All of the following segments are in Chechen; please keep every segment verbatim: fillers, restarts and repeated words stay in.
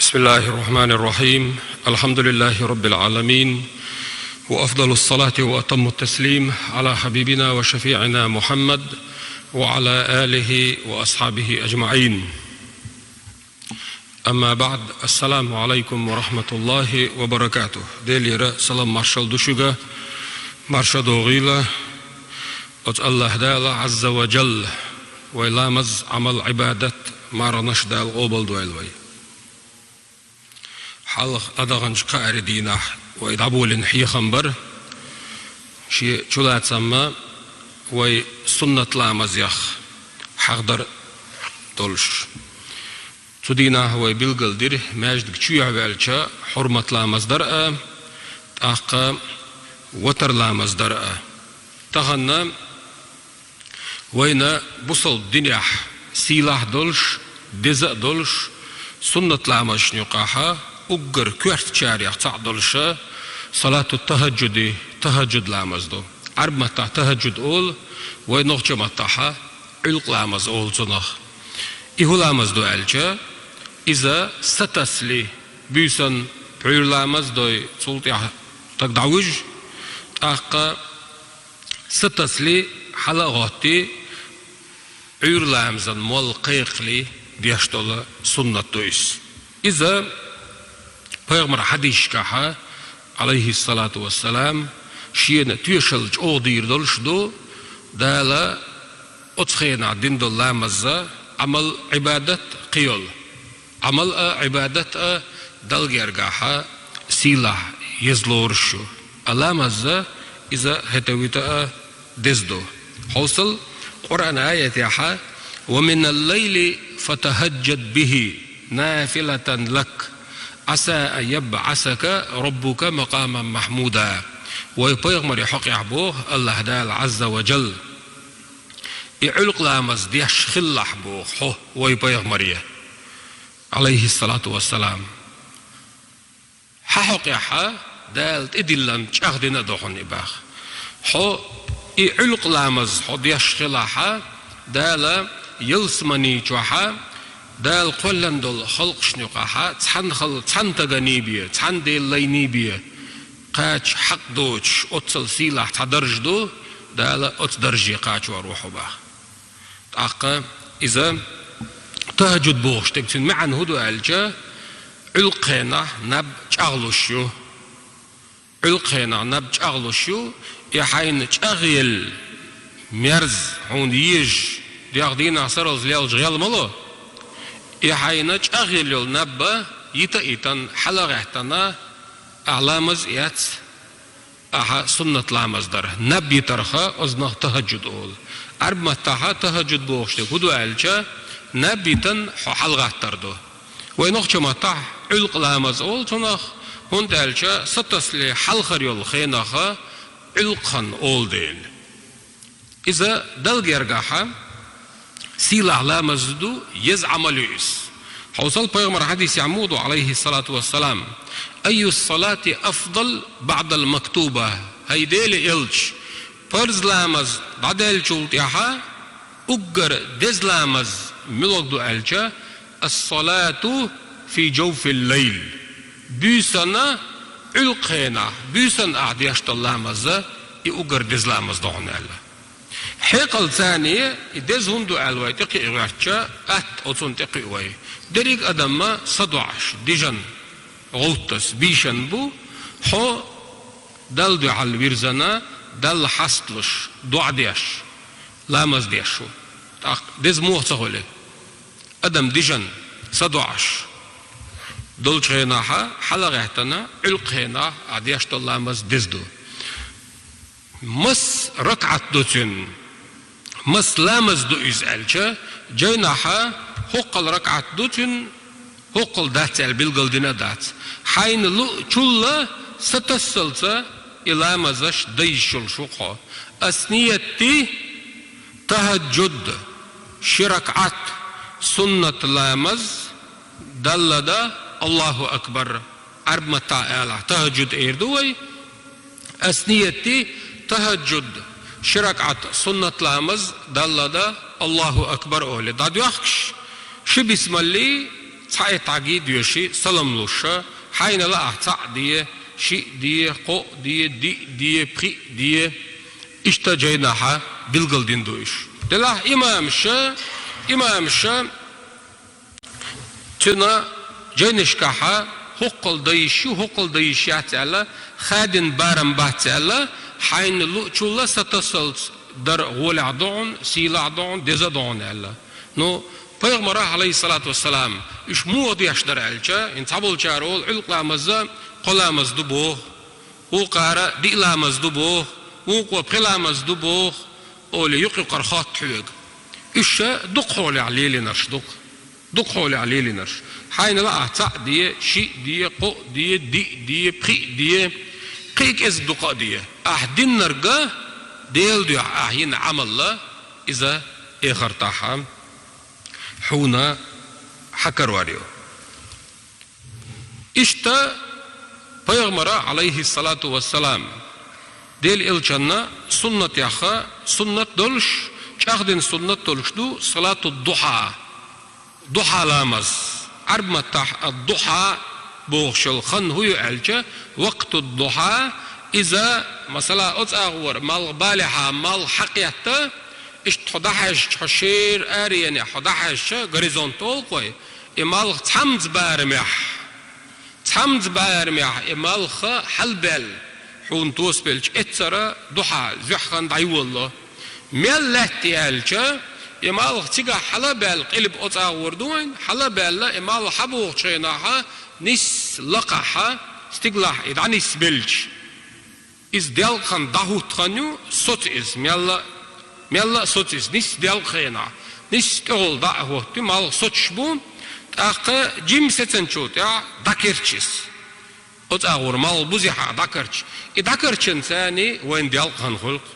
بسم الله الرحمن الرحيم. الحمد لله رب العالمين، وأفضل الصلاة وأتم التسليم على حبيبنا وشفيعنا محمد وعلى آله وأصحابه أجمعين. أما بعد، السلام عليكم ورحمة الله وبركاته. Делера салам маршал ду шуга, марша догӀийла оцу АллахӀ Дала Ӏазза ва Джалла, вай ламаз, Ӏамал, Ӏибадат, марханаш Дала къобалдойла вай. Хьалха дӀадаханчу кхаарин дийнахь вай дӀаболийна хьехам бара, шен чулацамма вай суннат ламазех хьахдар долуш. Цу дийнахь вай билгалдира, маьждиг чу яхьаваьлча, хьурмат ламаз дар а, тӀаккха ватар ламаз дар а. Тахана вайна бусалба динехь сийлахь а долуш, деза а долуш, суннат ламазашна юкъахьа уггар коьртачарех цхьаъ долуша салату тахаджуди, тахаджуд ламаз ду. Ӏарб маттахь тахаджуд олу, вай нохча маттахьа Ӏуьлкъ ламаз олу цунах. И хӀун ламаз ду аьлча, иза сатасали, буьйсан пхьуьйра ламаз дой, цул тӀаьхьа стаг дӀавуьжу, тӀаккха сатасали, хьала а гӀоттий, Ӏуьйра ламазан молла кхайкхале деш долу суннат ду иза. Иза пайхамар хьадисашкахьа, Ӏалайхиссалату вассалам, шена тоьшалла чӀогӀа дийр долуш ду, Дала оцу хенахь дина долу ламаза Ӏамал, Ӏибадат кхийолу. Ӏамал а, Ӏибадат а Далла гергахьа сийлахь еза лоруш ю. А ламаза иза хӀета-вита а деза ду. Хьовсал, Къуръан аятехьа: «Ва минал лайли фатахаджад бихи нафилатан лак, Ӏаса ан яббӀасака раббука макъаман махьмуда». Вай пайхамаре хьокъехь боху АллахӀ Дала Ӏазза ва Джалла. И Ӏуьлкъ ламаз деш хилалахь боху хьо, вай пайхамаре, Ӏалайхиссалату вассалам. Хьан хьокъехьа Дала тӀедиллина чӀагӀ дина а ду хьуна и боху. Хьо и Ӏуьлкъ ламаз хьо деш хилахьа, Дала ялсамани чохьа, Дала кхоьллина долу халкъашна юкъахьа цхьана хала, цхьана стагана бен, цхьана Делан лайна бен кхача хьакъ доцуш, оццул сийлахь цхьа дарж ду, Дала оцу дарже кхачор ву хьо боху. ТӀаккха иза тахаджуд бохуш дерг, цуьнан маьӀна хӀун ду аьлча, Ӏуьлкъ хенахь наб чӀагӀлуш ю. Ӏуьлкъ хенахь наб чӀагӀлуш ю, и хьайна чӀагӀъелла мерза хьуна езаш, дегӀ дийнахь сарралц лелча гӀел ма ло. И хьайна чӀагӀъелла йолу наб йита а йитина, хьала а гӀаьттина, ахьа ламаз а эцна, ахьа суннат ламаз дара. Наб йитарх оцунах тахаджуд олу. Ӏарб маттахьа тахаджуд бохуш дерг хӀун ду аьлча, наб йитина хьо хьалагӀаттар ду. Вай нохча маттахь Ӏуьлкъ ламаз олу цунах, хӀунда аьлча сатасале хьалхара йолу хенах Ӏуьлкъ хан олу дела. Иза Далла гергахьа сийлахь ламаз ду, еза Ӏамал ю иза. Хьовсал, пайхамар хьадисехь муха ду, Ӏалайхиссалату вассалам: «Айюс-салати афдал баӀдал мактуба?» ХӀай Делан элча, парз ламаз дӀадаьллачул тӀаьхьа уггар деза ламаз муьлха ду аьлча, «Ас-салату фи джавфил лайл». Буьйсанна Ӏуьлкъ хенахь, буьйсанна ахь деш долу ламаза и уггар деза ламаз ду хьуна аьлла. Хьекъал царна и деза хӀунда ду аьлла вай тӀекхиа гӀертча, атта оцунна тӀекхуьу вай. Дерриг а адамма садоӀуш, дижан, гӀовттас, бийшан бу, хьо Далла дуьхьал вирзина, Далла хьасталуш, доӀа деш, ламаз деш ву. ТӀаккха деза муха ца хуьлу? Адам дижан, садоӀуш долчу хенахьа, хьала а гӀаьттина, Ӏуьлкъ хенахь ахь деш долу ламаз деза ду. Мас ракаӀат ду цуьнан? Мас ламаз ду иза аьлча, жайнахьа хӀоккхул ракаӀат ду цуьнан, хӀоккхул дац аьлла билгал дина а дац. Хьайна луъучул а сатассалца и ламазаш дайзаш йолуш ву хьо. Ас ният ди: тахаджуд, ши ракаӀат суннат ламаз, Далла дан, Аллаху акбар. Ӏарб маттахь алахь, тахаджуд эр ду вай. Ас ният ди: тахаджуд, ши ракаӀат суннат ламаз, Далла дан, Аллаху акбар олий дӀадоьхкуш, ши бисмалли, цхьа эттӀагӀий доьший салам луш, хьайна лаахь цхьаъ де, шиъ де, кхоъ де, диъ де, пхиъ де, иштта жайнахьа билгалдина ду уьш. Делахь имамаша, имамаша цуьнан жайнашкахьа хӀокхул дан йиш ю, хӀокхул дан йиш яц аьлла, хадийна барам бац аьлла, хьайна луъчул а сатоссалц дар гӀолехь ду хьуна, сийлахь ду хьуна, деза ду хьуна аьлла. Ну, пайхамара, Ӏалайхиссалату вассалам, уьш муха деш дара аьлча, хӀинца цхьаболчара олу, Ӏуьллу ламаза кхо ламаз ду боху, вукхара диъ ламаз ду боху, вукхо пхи ламаз ду боху, олий юкъ-юкъара хотту хьоьга. Уьш дукха хьолехь лелийнарш ду-кх. Дукха хьолехь лелийнарш. Хьайна лаахь цхьаъ де, шиъ де, кхоъ де, диъ де, пхиъ де, кхин а кӀезиг дукха а де. Ахь диннарг Делан дуьхьа ахь йина Ӏамал а, иза эхартахь хьуна хьакарор ю. Иштта пайхамара, Ӏалайхиссалату вассалам, Делан элчанна суннатех суннат долуш, чӀагӀдина суннат долуш ду салату духьа. Духьа ламаз. Ӏарб маттахь ад-духьа бохуш йолу хан хӀун ю аьлча, вакъту духьа, иза, масала, оцу агӀор малх балехьа, малх хьакхетта, иштта хьо дӀахьаьжча, хьо шера аренехь хьо дӀахьаьжча, горизонт олу-кх вай, и малх цхьамза барамехь, цхьамза барамехь и малх хьалабаьлла, хьуна тосабелча, эццара духьа, зуьхьа хан дӀайолало. Мел лаьтта аьлча, и малх цигахь хьала а баьлла, къилба оцу агӀор ду вайн, хьала а баьлла, и малх хьабохучу хенахьа, нисса лакхахьа, стигалахь и дӀанисбелча, иза делкъа хан дӀахӀутту хан ю, соцу иза, мелла а, мелла а соцу иза, нисса делкъа хенахь, нисса тӀехула дӀа а хӀотту, малх соцуш бу, тӀаккха жимма сецначул тӀаьхьа дӀакерча иза. Оцу агӀор малх бузехьа дӀакарча. И дӀакарчанца царний вайн делкъа хан хуьлу-кх.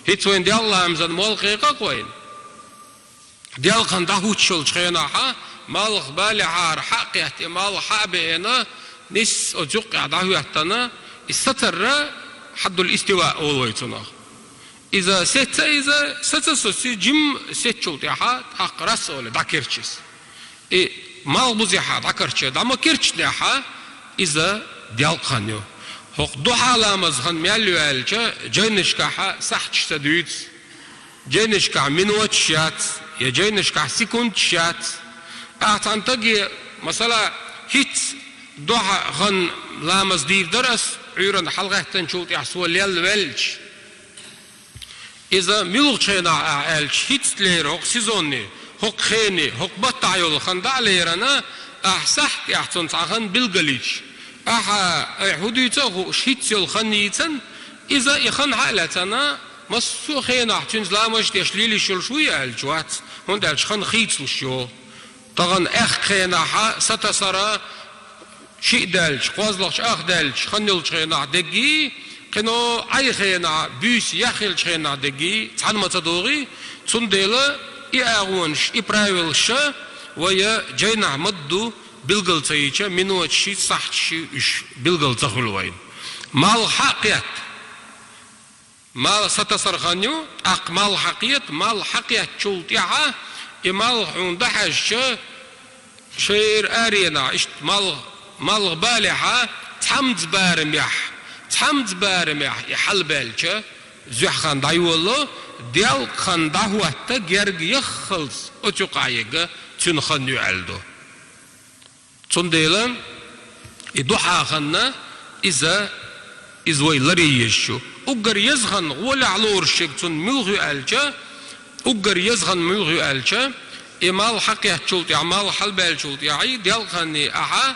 ХӀинца вайн делкъа ламазан молла кхайкха-кх вайна. Делкъа хан дӀахӀуттуш йолчу хенахьа, малх балехьара хьа а кхетта, и малх хьа а беана, нисса оцу юккъехь дӀахӀоьттина, и сацарра хьаддул истива олу вай цунах. Иза сеца, иза саца соцу, жимма сецчул тӀаьхьа, тӀаккха рас олий, дӀакерча иза. И малх бузехьа дӀакарча, дӀа ма керчинехьа, иза делкъа хан ю. ХӀокху духьа ламаз хан мел ю аьлча, жайнашкахьа сахьташ ца дуьйцу. Жайнашкахь миноташ яц, я жайнашкахь секундаш яц. Ахьа цхьана таге, масала, хӀинцца духьа хан ламаз дийр дара ас, Ӏуьйранна хьалагӀаьттинчул тӀаьхьа со лелла ваьлча. Иза муьлхачу хенахь ахьа аьлча, хӀинцалера хӀокху сезонний, хӀокху хений, хӀокху баттахь йолу хан дӀа а лерана, ахьа сахьт тӀехь цунна цхьа хан билгалйича, ахьа, айхьа хӀун дуьйцу а хууш, хӀинцца йолу хан йийцан, иза и хан хьа а лаьцна, массо а хенахь цуьнца ламазаш деш лелаш йолуш вуй аьлча, вац, хӀунда аьлча хан хийцалуш йогӀу. Тахана аьхка хенахьа сатасара, шиъ даьлча, кхозлагӀча ах даьлча, хан йолчу хенахь деггий, кхино Ӏай хенахь, буьйса яхь хиллачу хенахь деггий, цхьаьна ма ца догӀий, цундела и агӀонаш, и правилаша вай жайнахь ма-дду билгал ца йича, миноташший, сахьташший уьш билгал ца хуьлу вайна. Малх хьа а кхетта. Малх сатасар хан ю, тӀаккха малх хьакхета, малх хьакхеттачул тӀаьхьа и малх хьуна дӀахьаьжча, шайра аренахь, иштта малх, малх балехьа, цхьамза барамехь, цхьамза барамехь и хьалабаьлча, зуьхьа хан дӀайолало, делкъа хан дӀахӀотта герга яххалц оцу юкъахь ерг цуьнан хан ю аьлла ду. Цундела и духьа хан иза, иза вай ларъян езаш ю. Уггар еза хан гӀолехь лоруш ерг цунна муьлха ю аьлча, уггар еза хан муьлха ю аьлча, и малх хьакхеттачул тӀаьхьа, малх хьалабаьллачул тӀаьхьа, делкъа ханний ахьа,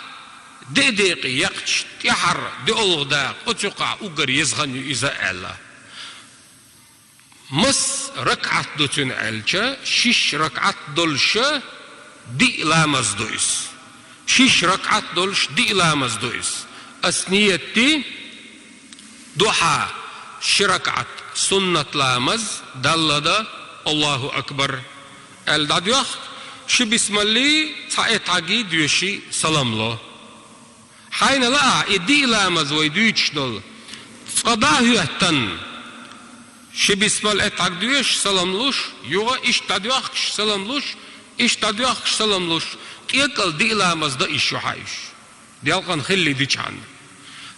деа декъе екъча, тӀаьхьара, деолгӀа дакъа, оцу юкъахь уггар еза хан ю иза аьлла. Мас ракаӀат ду цуьнан аьлча, шиш ракаӀат долуша диъ ламаз ду иза. Шиш ракаӀат долуш диъ ламаз ду иза. Ас ниет ди, духьа ши ракаӀат суннат ламаз, Далла дан, Аллаху акбар аьлла дӀадоьхку, ши бисмаллий, цхьа эттӀагӀий доьший салам ло. Хьайна лаахь, и диъ ламаз вай дуьйцуш долу, цкъа дӀа а хӀоьттина, ши бисмал эттӀаг доьшуш, салам луш, юха иштта дӀадоьхкуш, салам луш, иштта дӀадоьхкуш, салам луш, ТӀекӀал диъ ламаз дан йиш ю хьа уьш, делкъан хилли дичхьана.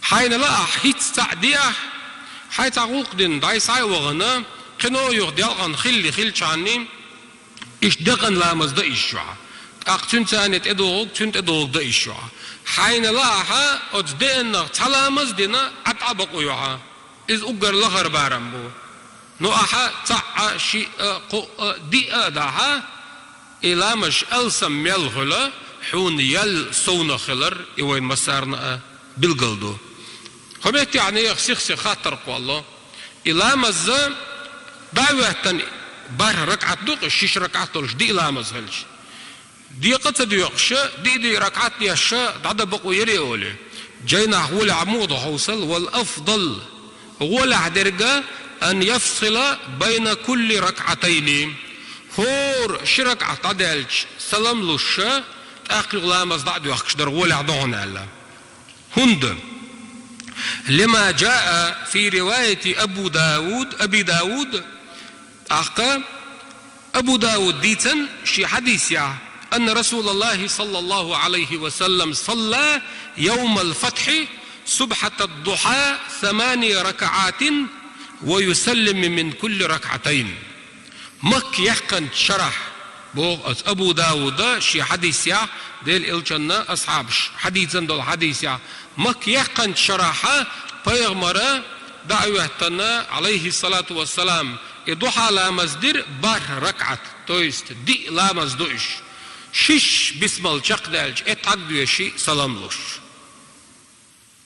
Хьайна лаахь хӀинцца цхьаъ диахь, хьай цхьа гӀуллакх дина дӀай-схьай а вахана, кхин а юха делкъан хилли хилчхьана, иштта декъан ламаз дан йиш ю хьа. ТӀаккха цуьнца цхьана тӀедогӀург, цуьнан тӀедогӀург дан йиш ю хьа. Хьайна лаахь, оцу деаннах цхьа ламаз дина, Ӏад Ӏа бакъо ю хьа. Иза уггар лахара барам бу. Ну ахьа цхьаъ а, шиъ а, кхоъ а, диъ а дахьа, и ламазаш алсам мел хуьлу, хьуна ял совнах хилар, и вайн массарна а билгал ду. Кхо меттехь нехан сих-сиха хаттар кхолло. И ламаз дӀа а хӀоьттина, бархӀ ракаӀат ду-кх, шиша ракаӀат долуш диъ ламаз хилча. Декъа а ца доькъуш, диъ-диъ ракаӀат деш, дӀадан бакъо яра олий. Жайнахь гӀолехь муха ду хьовсал, вал афдал. ГӀолехь дерг, ан яфсила байна кулли ракаӀатайни. ХӀора ши ракаӀат дӀадаьлча салам луш, тӀаккха юха ламаз дӀа а доьхкуш дар гӀолехь ду хьуна аьлла. ХӀунда? Лима жаа фи риваяти Абу Дауд, Аби Дауд, тӀаккха Абу Дауд дийцина шен хьадисехь, анна Расулаллахи саллаллаху Ӏалайхи ва саллам салла йовмал фатхьи субхьатад-духьа самани ракаӀатин ва юсаллиму мин кулли ракаӀатайн. Макка яьккхинчу шарахь, боху оцу Абу Дауда шен хьадисехь, Делан Элчанна асхьабаш хьадийцина долу хьадисехь, Макка яьккхинчу шарахь пайхамара дӀа а хӀоьттина, Ӏалайхиссалату вассалам, и духьа ламаз дира бархӀ ракаӀат, то есть диъ ламаз ду уьш. Шиш бисмал чекхдаьлча, эттӀаг доьший салам луш.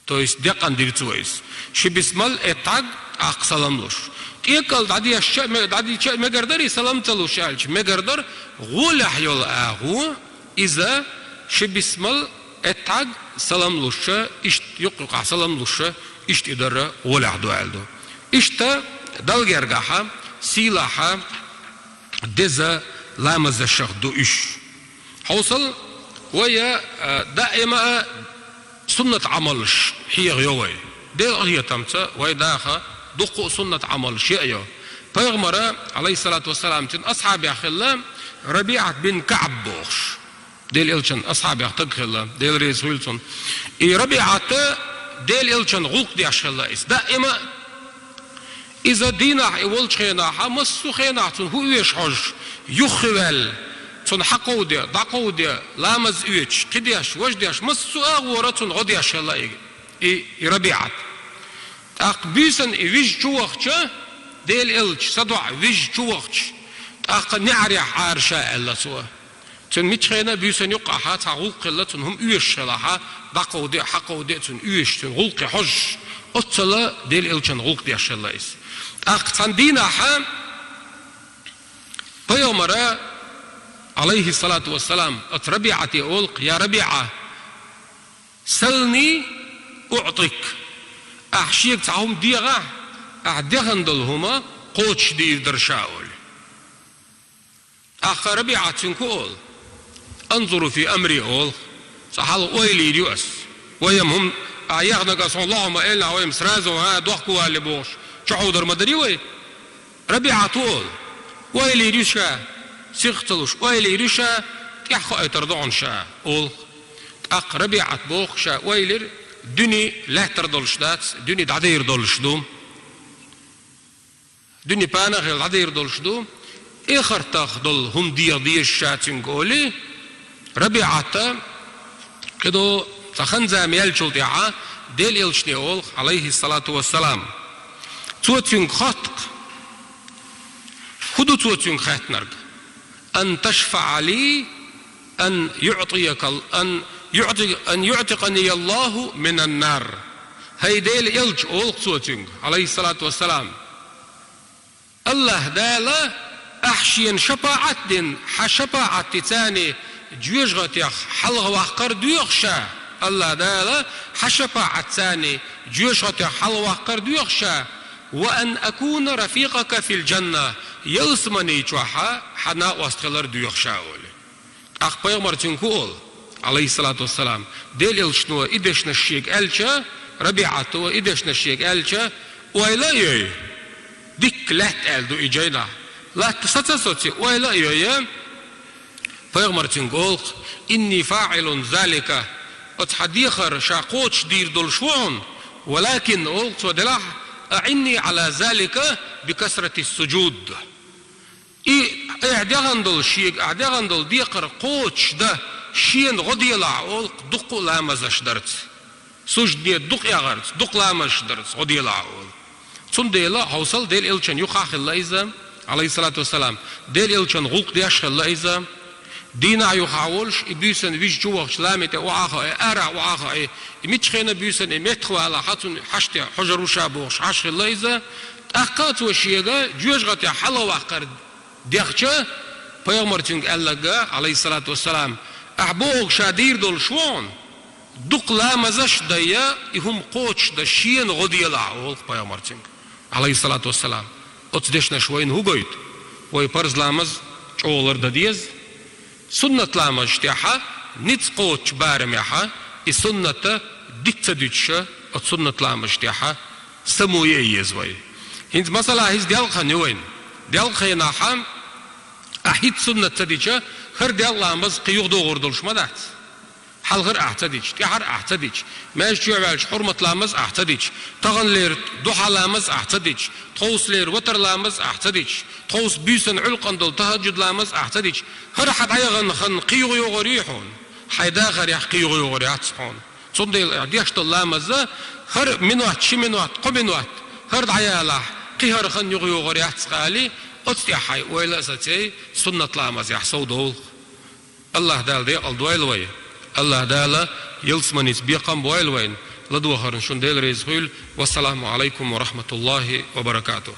То есть декъан дира цо иза. Ши бисмал, эттӀаг, тӀаккха салам луш. ТӀекӀал дӀадешча а ме-, дӀадича а мегар дарий, салам ца луш аьлча, мегар дара, гӀолехь йолу агӀо, иза ши бисмал, эттӀаг, салам луш, иштта юкъ-юкъахь салам луш, иштта и дара гӀолехь ду аьлла ду. Иштта Далла гергахь, сийлахь, деза ламазашах ду уьш. Хьовсал, вай, а, даима а суннат Ӏамалш хьеха йо вай. Делан къинхетамца вай даха дуккха а суннат Ӏамалш яа йо. Пайхамара, Ӏалайхиссалату вассалам, цуьнан асхьабех хилла РабиӀат бин КаӀб бохуш. Делан Элчан асхьабех стаг хилла, Дела реза хуьлда цунна. И РабиӀат Делан Элчан гӀуллакх деш хилла иза. Даима а Иза дийнахь и волчу хенахь, массо а хенахь цунна хӀун оьшу хьожуш, юххе ваьлла, цунна хьакховде, дӀакховде, ламаз оьцуш, кхидеш, важдеш, массо а агӀора цунна гӀо деш хилла и, и, и РабиӀат. ТӀаккха буьйсанна и вижа чу вахча, Делан Элча, садоӀа вижа чу вахча, тӀаккха неӀарехь Ӏара ша аьлла цо. Цуьнан мичхьена а буьйсанна юккъахьа цхьа гӀуллакх хилла, цунна хӀума оьшуш хилахьа, дӀакховде а, хьакховде а цунна оьшуш, цуьнан гӀуллакхе хьожуш, оццала Делан Элчан гӀуллакх деш хилла иза. ТӀаккха цхьана дийнахьа пайхамара, Ӏалайхиссалату вассалам, оцу РабиӀате олу-кх: «Я РабиӀа, сални уӀтик». Ахь шега цхьа хӀума дехахь, ахь дехна долу хӀума кхочушдийр дара ша, олий. ТӀаккха РабиӀат цуьнга хӀун олу? «Анзуру фи амри», олу. Цкъа хьалха ойла йийр ю ас. Вай-м хӀума, ахь яхнарг ас хьуна лохьа ма эллинехь, вай-м сразу, хӀа, дохко валале бохуш, чухьовдар ма дарий вай? РабиӀат хӀун олу? Ойла йийр ю ша, сих ца луш, ойла йийр ю ша, тӀаьхьа хоуьйтур ду хьуна ша, олу. ТӀаккха РабиӀат боху ша ойла йира, дуьне лаьттар долуш дац, дуьне дӀадер долуш ду. Дуьне панахь хилла дӀадер долуш ду, эхартах долу хӀума деха деза ша цуьнга, олий, РабиӀата, кхидӀа цхьа хан-зама яьллачул тӀаьхьа Делан Элчане олу-кх, Ӏалайхиссалату вассалам. Цо цуьнга хотту-кх, хӀун ду цо цуьнга хаьттинарг? «Ан ташфаӀа ли ан юӀтикал-, ан юӀти-, ан юӀтиканияЛлаху минан-нар». ХӀай Делан Элча, олу-кх цо цуьнга, Ӏалайхиссалату вассалам, АллахӀ Дала ахь шена шапаӀат дина, хьан шапаӀатца царна жоьжахатех хьалхаваккхар доьху ша. АллахӀ Дала хьан шапаӀатца царна жоьжахатех хьалхаваккхар доьху ша. «Ва ан акуна рафикъака фил-жанна», ялсамани чохь хьан накъост хилар доьху ша, олий. ТӀаккха пайхамар цуьнга хӀун олу, Ӏалайхиссалату вассалам? Делан Элчано и дешнаш шега аьлча, РабиӀато и дешнаш шега аьлча, ойла а йой, дикка лаьтта аьлла ду и жайнахь. Латта саца а соций, ойла а йой, Пайхамарцинга олу: «Инни фаӀилун залика». Оцу хьан дехар ша кхочушдийр долуш ву хьуна, валакин, олу цо, делахь, «аӀинни Ӏала залика би касрати суджуд». И, ахь дехна долу шега, ахь дехна долу декхар кхочушдан шена гӀо делахь, олу, дуккха а ламазаш дарца. Суждане дукха эгӀарца, дукха ламазаш дарца гӀо делахь, олу. Цундела хьовсал, Делан Элчанна юххехь хилла иза, Ӏалайхиссалату вассалам, Делан Элчанна гӀуллакх деш хилла иза. Дийнахь юххехь волуш, и буьйсанна вижа чу вахча, лами тӀе охьа а хаий, арахь охьа а хаий, и миччахьа буьйсанна, и меттахвалахь, хьан цунна хьашт тӀе хьожур ву ша бохуш, хьаш хилла иза. ТӀаккха цо шега жоьжахатехь хьала ваккхар дехча, пайхамарцинга аьлларг, Ӏалайхиссалату вассалам, ахь бохург ша дийр долуш ву хьуна, дукха ламазаш а дайя, и хӀума кхочушдан шена гӀо делахь, олу пайхамарцинга, Ӏалайхиссалату вассалам. Оцу дешнаша вайна хӀун гойту? Вай парз ламаз чӀогӀа лардан деза. Суннат ламазаш тӀехь, ницкъ кхочучу барамехь, и суннат диц ца дуьтуш, оцу суннат ламазаш тӀехь само ян еза вай. ХӀинца, масала, хӀинца делкъа хан ю вайна. Делкъа хенахь ахь хӀинца суннат ца дича, хӀара делкъа ламаз кхин юхадогӀур долуш ма дац. Хьалхара ахь ца дича, тӀаьхьара ахь ца дича, маьждиг чу ваьлча хьурмат ламаз ахь ца дича, таханлера духьа ламаз ахь ца дича, тховсалера ватар ламаз ахь ца дича, тховса буьйсанна Ӏуьллу къандолу тахӀаджуд ламаз ахь ца дича, хӀара хьан дӀаяхана хан кхин юхайогӀур юй хьуна? Хьайн дахарехь кхин юхайогӀур яц хьуна. Цундела ахь деш долу ламаз хӀара минот, ши минот, кхо минот хӀара дӀаялахь, кхин хӀара хан юхайогӀур яц-кх аьлла, оцу тӀехь хьайн ойла а саций, суннат ламазехь совдовла. АллахӀ Дала декъал дойла вай. АллахӀ Дала ялсаманица бекхам а бойла вайна. ЛадогӀарна шуна Дела реза хуьйла. Вассаламу Ӏалайкум ва рахьматуллахӀи ва баракатухӀ.